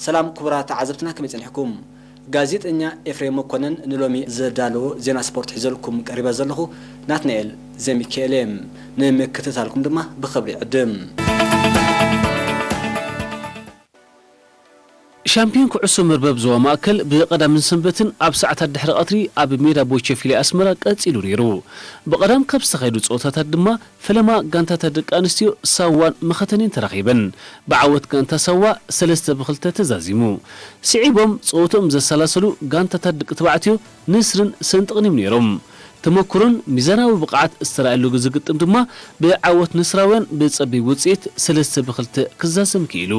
ሰላም ክቡራት ተዓዘብትና፣ ከመይ ጸኒሕኩም? ጋዜጠኛ ኤፍሬም መኮነን ንሎሚ ዘዳለዎ ዜና ስፖርት ሒዘልኩም ቀሪበ ዘለኹ ናትናኤል ዘሚካኤል እየ። ንምክትታልኩም ድማ ብኽብሪ ይዕድም። ሻምፒዮን ኩዕሶ መርበብ ዞባ ማእከል ብቐዳምን ሰንበትን ኣብ ሰዓታት ድሕሪ ቀትሪ ኣብ ሜዳ ቦቸፊሊ ኣስመራ ቀጺሉ ነይሩ። ብቐዳም ካብ ዝተኻየዱ ጸወታታት ድማ ፈለማ ጋንታታት ደቂ ኣንስትዮ ሳዋን መኸተንን ተራኺበን ብዓወት ጋንታ ሳዋ ሰለስተ ብኽልተ ተዛዚሙ። ስዒቦም ጸወትኦም ዘሰላሰሉ ጋንታታት ደቂ ተባዕትዮ ንስርን ሰንጥቕን እዮም ነይሮም። ተመኩሮን ሚዛናዊ ብቕዓት ዝተራእየሉ ዝግጥም ድማ ብዓወት ንስራውያን ብጸቢብ ውጽኢት ሰለስተ ብኽልተ ክዛዘም ክኢሉ።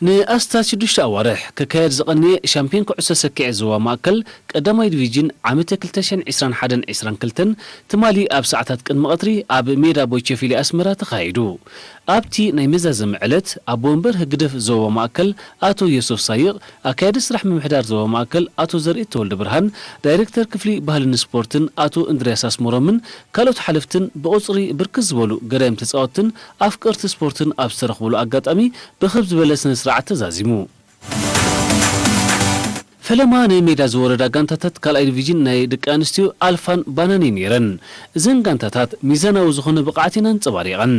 ንኣስታት ሽዱሽተ ኣዋርሕ ክካየድ ዝቐነየ ሻምፒዮን ኩዕሶ ሰኪዐ ዞባ ማእከል ቀዳማይ ዲቪዥን ዓመተ ክልተ ሽሕን ዕስራን ሓደን ዕስራን ክልተን ትማሊ ኣብ ሰዓታት ቅድሚ ቀትሪ ኣብ ሜዳ ቦቸፊሊ ኣስመራ ተኻይዱ። ኣብቲ ናይ መዛዘሚ ዕለት ኣቦ ወንበር ህግደፍ ዞባ ማእከል ኣቶ ዮሱፍ ሳይቕ፣ ኣካያዲ ስራሕ ምምሕዳር ዞባ ማእከል ኣቶ ዘርኢ ተወልደ ብርሃን፣ ዳይሬክተር ክፍሊ ባህልን ስፖርትን ኣቶ እንድርያስ ኣስመሮምን ካልኦት ሓለፍትን ብቑጽሪ ብርክት ዝበሉ ገዳይም ተጻወትትን ኣፍቀርቲ ስፖርትን ኣብ ዝተረኽብሉ ኣጋጣሚ ብኽብ ዝበለ ስነ ስርዓት ተዛዚሙ። ፈለማ ናይ ሜዳ ዝወረዳ ጋንታታት ካልኣይ ዲቪዥን ናይ ደቂ ኣንስትዮ ኣልፋን ባናን እየን ነይረን። እዘን ጋንታታት ሚዛናዊ ዝኾነ ብቕዓት እየን ኣንጸባሪቐን።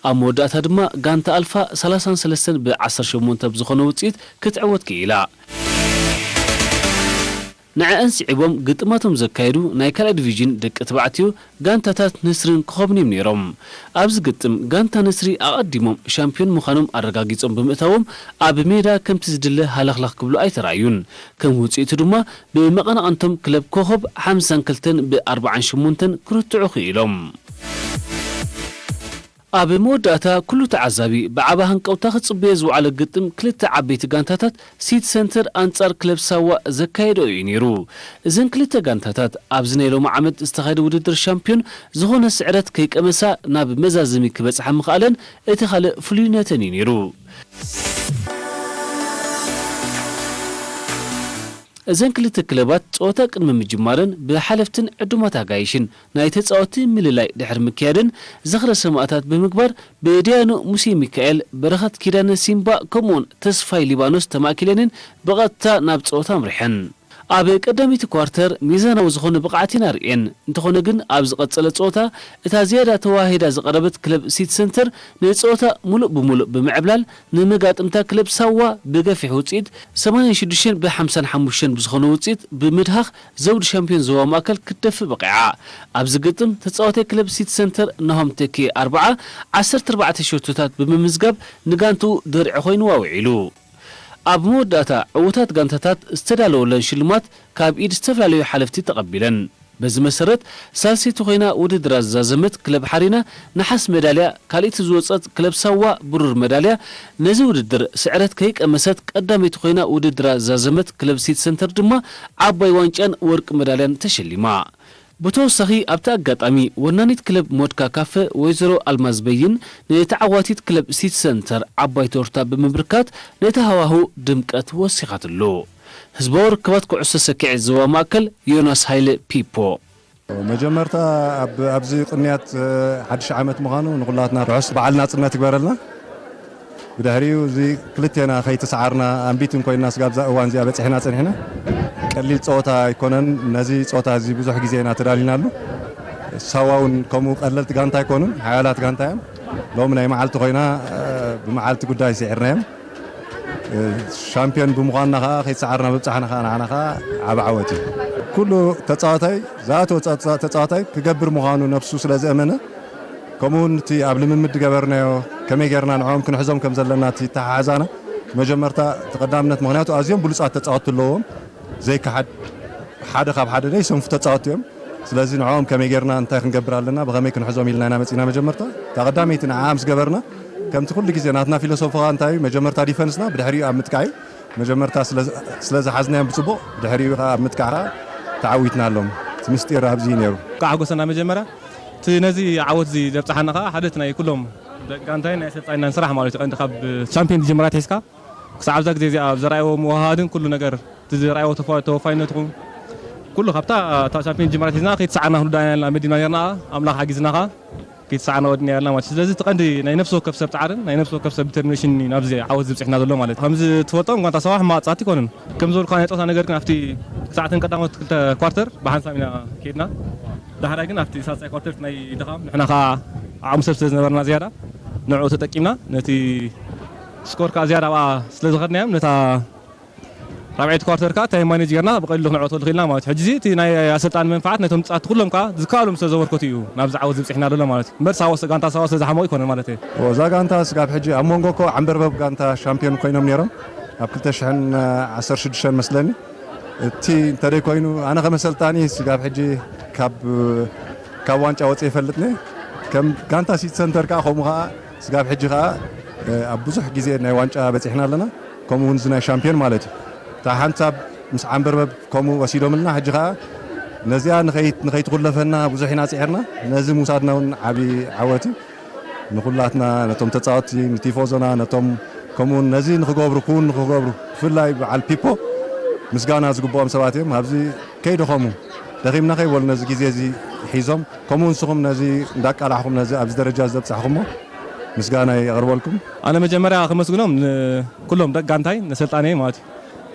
ኣብ መወዳእታ ድማ ጋንታ ኣልፋ ሰላሳን ሰለስተን ብዓሰርተ ሸሞንተ ብዝኾነ ውጽኢት ክትዕወት ክኢላ። ንዕአን ስዒቦም ግጥማቶም ዘካየዱ ናይ ካልኣይ ዲቪዥን ደቂ ተባዕትዮ ጋንታታት ንስርን ኮኾብን እዮም ነይሮም። ኣብዚ ግጥም ጋንታ ንስሪ ኣቐዲሞም ሻምፒዮን ምዃኖም ኣረጋጊጾም ብምእታዎም ኣብ ሜዳ ከምቲ ዝድለ ሃለኽለኽ ክብሉ ኣይተራእዩን። ከም ውጽኢቱ ድማ ብመቐናቕንቶም ክለብ ኮኾብ ሓምሳን ክልተን ብኣርባዓን ሸሞንተን ክርትዑ ክኢሎም። ኣብ መወዳእታ ኩሉ ተዓዛቢ ብዓቢ ሃንቀውታ ክጽበዮ ዝወዓለ ግጥም ክልተ ዓበይቲ ጋንታታት ሲቲ ሰንተር ኣንጻር ክለብ ሳዋ ዘካየደኦ እዩ ነይሩ። እዘን ክልተ ጋንታታት ኣብዚ ናይ ሎሚ ዓመት ዝተኻየደ ውድድር ሻምፒዮን ዝኾነ ስዕረት ከይቀመሳ ናብ መዛዘሚ ክበጽሓ ምኽኣለን እቲ ካልእ ፍሉይነተን እዩ ነይሩ። እዘን ክልተ ክለባት ጸወታ ቅድሚ ምጅማረን ብሓለፍትን ዕዱማት ኣጋይሽን ናይ ተጻወትቲ ምልላይ ድሕሪ ምክያደን ዝኽረ ሰማእታት ብምግባር ብድያኑ ሙሴ ሚካኤል፣ በረኸት ኪዳነ ሲምባ ከምኡውን ተስፋይ ሊባኖስ ተማእኪለንን ብቐጥታ ናብ ጸወታ ኣምሪሐን። ኣብ ቀዳመይቲ ኳርተር ሚዛናዊ ዝኾነ ብቕዓት ኢና ርእየን። እንተኾነ ግን ኣብ ዝቐጸለ ጸወታ እታ ዝያዳ ተዋሂዳ ዝቐረበት ክለብ ሲቲ ሰንተር ንጸወታ ሙሉእ ብሙሉእ ብምዕብላል ንመጋጥምታ ክለብ ሳዋ ብገፊሕ ውጽኢት ሰማንያን ሽዱሽተን ብሓምሳን ሓሙሽተን ብዝኾነ ውጽኢት ብምድሃኽ ዘውዲ ሻምፒዮን ዞባ ማእከል ክትደፍእ በቒዓ። ኣብዚ ግጥም ተጻዋታይ ክለብ ሲቲ ሰንተር ናሆም ተኪ ኣርብዓ ዓሰርተ ኣርባዕተ ሸቶታት ብምምዝጋብ ንጋንትኡ ድርዒ ኮይንዋ ውዒሉ። ኣብ መወዳእታ ዕዉታት ጋንታታት ዝተዳለወለን ሽልማት ካብ ኢድ ዝተፈላለዩ ሓለፍቲ ተቐቢለን። በዚ መሰረት ሳልሰይቲ ኮይና ውድድራ ዝዛዘመት ክለብ ሓሪና ነሓስ መዳልያ፣ ካልኣይቲ ዝወጸት ክለብ ሳዋ ብሩር መዳልያ፣ ነዚ ውድድር ስዕረት ከይቀመሰት ቀዳመይቲ ኮይና ውድድራ ዝዛዘመት ክለብ ሲቲ ሰንተር ድማ ዓባይ ዋንጫን ወርቂ መዳልያን ተሸሊማ። ብተወሳኺ ኣብቲ ኣጋጣሚ ወናኒት ክለብ ሞድካ ካፈ ወይዘሮ ኣልማዝ በይን ንተዓዋቲት ክለብ ሲቲ ሰንተር ዓባይ ቶርታ ብምብርካት ነቲ ሃዋህው ድምቀት ወሲኻትሉ። ህዝባዊ ርክባት ኩዕሶ ሰኪዔት ዞባ ማእከል ዮናስ ሃይለ ፒፖ። መጀመርታ ኣብ-፣ ኣብዚ ቅንያት፣ እ፣ ሓድሽ ዓመት ምዃኑ ንኹላትና ርሑስ በዓል ናጽነት ይግበረልና። ብድሕሪኡ እዚ ክልቴና ከይተሰዓርና ኣንቢትን ኮይንና ስጋብ እዛ እዋን እዚኣ በጺሕና ጸኒሕና። ቀሊል ጸወታ ኣይኮነን። ነዚ ጸወታ እዚ ብዙሕ ግዜ ኢና ተዳሊናሉ። ሳዋ እውን ከምኡ ቀለልቲ ጋንታ ኣይኮኑን፣ ሓያላት ጋንታ እዮም። ሎሚ ናይ መዓልቲ ኮይና፣ እ፣ ብመዓልቲ ጉዳይ ስዒርናዮም። እ፣ ሻምፒዮን ብምዃንና ኸዓ ከይተሰዓርና ምብጻሕና ኸዓ ንዓና ኸዓ ዓቢ ዓወት እዩ። ኩሉ ተጻዋታይ፣ ዝኣተወ ጸ-፣ ተጻዋታይ ክገብር ምዃኑ ነብሱ ስለ ዝእመነ፣ ከምኡ እውን እቲ ኣብ ልምምድ ዝገበርናዮ ከመይ ጌርና ንዕኦም ክንሕዞም ከም ዘለና እቲ ተሓሓዛና መጀመርታ እቲ ቀዳምነት፣ ምኽንያቱ ኣዝዮም ብሉጻት ተጻወትቲ ኣለዎም። ዘይከሓድ ሓደ ካብ ሓደ ዘይሰንፉ ተጻወትቲ እዮም። ስለዚ ንዕኦም ከመይ ጌርና እንታይ ክንገብር ኣለና፣ ብኸመይ ክንሕዞም ኢልና ኢና መጺና መጀመርታ። እታ ቀዳመይቲ ንዓኣ ምስ ገበርና፣ ከምቲ ኩሉ ግዜ ናትና ፊሎሶፊ ኸኣ እንታይ እዩ፣ መጀመርታ ዲፈንስና፣ ብድሕሪኡ ኣብ ምጥቃዕ እዩ። መጀመርታ ስለ፣ ስለ ዝሓዝናዮም ብጽቡቕ፣ ብድሕሪኡ ኸኣ ኣብ ምጥቃዕ ኸኣ ተዓዊትናሎም። እቲ ምስጢር ኣብዚ እዩ ነይሩ። ካብ ሓጎሰና መጀመርያ፣ እቲ ነዚ ዓወት እዚ ዘብጽሓና ኸኣ ሓደ እቲ ናይ ኩሎም ደቂ ጋንታይን ናይ ኣሰልጣኒናን ስራሕ ማለት እዩ። ቀንዲ ካብ ቻምፒዮን ዝጅምር ኣትሒዝካ ክሳብ ኣብዛ ግዜ እዚኣ ኣብ ዘርኣይዎ ምውህሃድን ኩሉ ነገር፣ እቲ ዘርኣይዎ ተፋ-፣ ተወፋይነትኩም ኩሉ ካብታ፣ እታ ቻምፒዮን ጅማሬት ሒዝና ከይተሰዓርና ክንውዳእና ኢልና መዲብና ኔርና። ኣምላኽ ሓጊዝና ኸኣ ይተሰዓና ወዲና ያልና ማለት እዩ። ስለዚ እቲ ቀንዲ ናይ ነፍሲ ወከፍ ሰብ ጻዕርን ናይ ነፍሲ ወከፍ ሰብ ዲተርሚኔሽን እዩ ናብዚ ዓወት ዝብጽሕና ዘሎ ማለት እዩ። ከምዚ ትፈልጦም ጋንታ ሳዋ ሕማቕ ጻዕቲ ኣይኮኑን። ከም ዝበልካ ናይ ጸወታ ነገር ግን ኣብቲ ክሳዕተን ቀዳሞት ክልተ ኳርተር ብሓንሳብ ኢና ከይድና። ዳሕራይ ግን ኣብቲ ሳልሳይ ኳርተር ናይ ድኻም ንሕና ከኣ ዓቕሚ ሰብ ስለ ዝነበረና ዝያዳ ንዕኡ ተጠቂምና ነቲ ስኮር ከኣ ዝያዳ ኣብኣ ስለ ዝኸድናዮም ነታ ራብዐይቲ ኳርተር ከኣ ታይም ማኔጅ ጌርና ብቐሊሉ ክንዕወተሉ ክኢልና ማለት እዩ። ሕጂ እዚ እቲ ናይ ኣሰልጣኒ መንፍዓት ነቶም ተጻወትቲ ኩሎም ከኣ ዝከኣሎም ስለ ዘበርከቱ እዩ ናብዚ ዓወት ዝብጽሕና ዘሎ ማለት እዩ። እምበር ሳዋ ጋንታ ሳዋ ስለ ዝሓመቑ ኣይኮነን ማለት እዩ። እዛ ጋንታ ስጋብ ሕጂ ኣብ መንጎ እኮ ዓንበርበብ ጋንታ ሻምፒዮን ኮይኖም ነይሮም ኣብ ክልተ ሽሕን ዓሰርተ ሽዱሽተን መስለኒ። እቲ እንተደይ ኮይኑ ኣነ ከም ኣሰልጣኒ ስጋብ ሕጂ ካብ ካብ ዋንጫ ወፂ ይፈልጥኒ። ከም ጋንታ ሲቲ ሰንተር ከዓ ከምኡ ከዓ ስጋብ ሕጂ ከዓ ኣብ ብዙሕ ግዜ ናይ ዋንጫ በፂሕና ኣለና። ከምኡ እውን እዚ ናይ ሻምፒዮን ማለት እዩ። እታ ሓንሳብ ምስ ዓንበርበብ ከምኡ ወሲዶምልና ሕጂ ከዓ ነዚኣ ንኸይትኩለፈና ብዙሕ ኢና ፅዒርና። ነዚ ምውሳድና እውን ዓብዪ ዓወት እዩ። ንኹላትና ነቶም ተፃወትቲ ንቲፎዞና ነቶም ከምኡውን ነዚ ንክገብሩ ክውን ንክገብሩ ብፍላይ በዓል ፒፖ ምስጋና ዝግብኦም ሰባት እዮም። ኣብዚ ከይደኸሙ ደኺምና ከይበሉ ነዚ ግዜ እዚ ሒዞም ከምኡ ንስኹም ነዚ እንዳቃላሕኹም ነዚ ኣብዚ ደረጃ ዘብፃሕኹሞ ምስጋና የቕርበልኩም። ኣነ መጀመርያ ከመስግኖም ንኩሎም ደቂ ጋንታይ ነሰልጣነይ ማለት እዩ።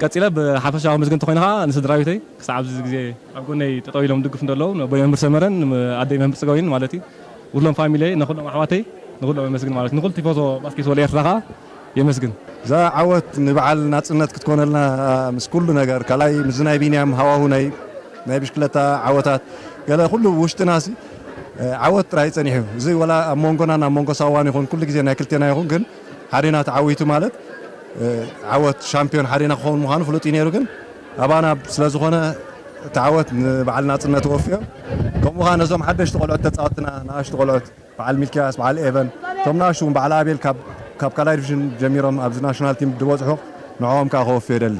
ቀፂለ ብሓፈሻ ከመስግን እንተኮይነ ከዓ ንስድራ ቤተይ ክሳብ ኣብዚ ግዜ ኣብ ጎነይ ጠጠው ኢሎም ድግፍ እንደለዉ ነቦይ መምህር ሰመረን ኣደይ መምህር ፅገዊን ማለት እዩ። ኩሎም ፋሚለይ ንኩሎም ኣሕዋተይ ንኩሎም የመስግን ማለት እዩ። ንኩሉ ቲፎዞ ባስኬትቦል ኤርትራ ከዓ የመስግን። እዛ ዓወት ንበዓል ናጽነት ክትኮነልና ምስ ኩሉ ነገር ካልኣይ ምስዚ ናይ ቢንያም ሃዋሁ ናይ ናይ ብሽክለታ ዓወታት ገለ ኩሉ ውሽጥና ሲ ዓወት ጥራይ ጸኒሑ እዚ ወላ ኣብ መንጎናን ኣብ መንጎ ሳዋን ይኹን ኩሉ ግዜ ናይ ክልቴና ይኹን ግን ሓዴና ተዓዊቱ ማለት ዓወት ሻምፒዮን ሓዴና ክኸውን ምዃኑ ፍሉጥ እዩ ነይሩ ግን ኣባና ስለ ዝኾነ እቲ ዓወት ንበዓል ናጽነት ወፍዮም ከምኡ ኸዓ ነዞም ሓደሽቲ ቆልዑት ተጻወትና ንኣሽቱ ቆልዑት በዓል ሚልክያስ በዓል ኤቨን እቶም ንኣሽቱ እውን በዓል ኣቤል ካብ ካልኣይ ዲቪዥን ጀሚሮም ኣብዚ ናሽናል ቲም ዝበፅሑ ንዕኦም ከዓ ከወፍዮ ይደሊ።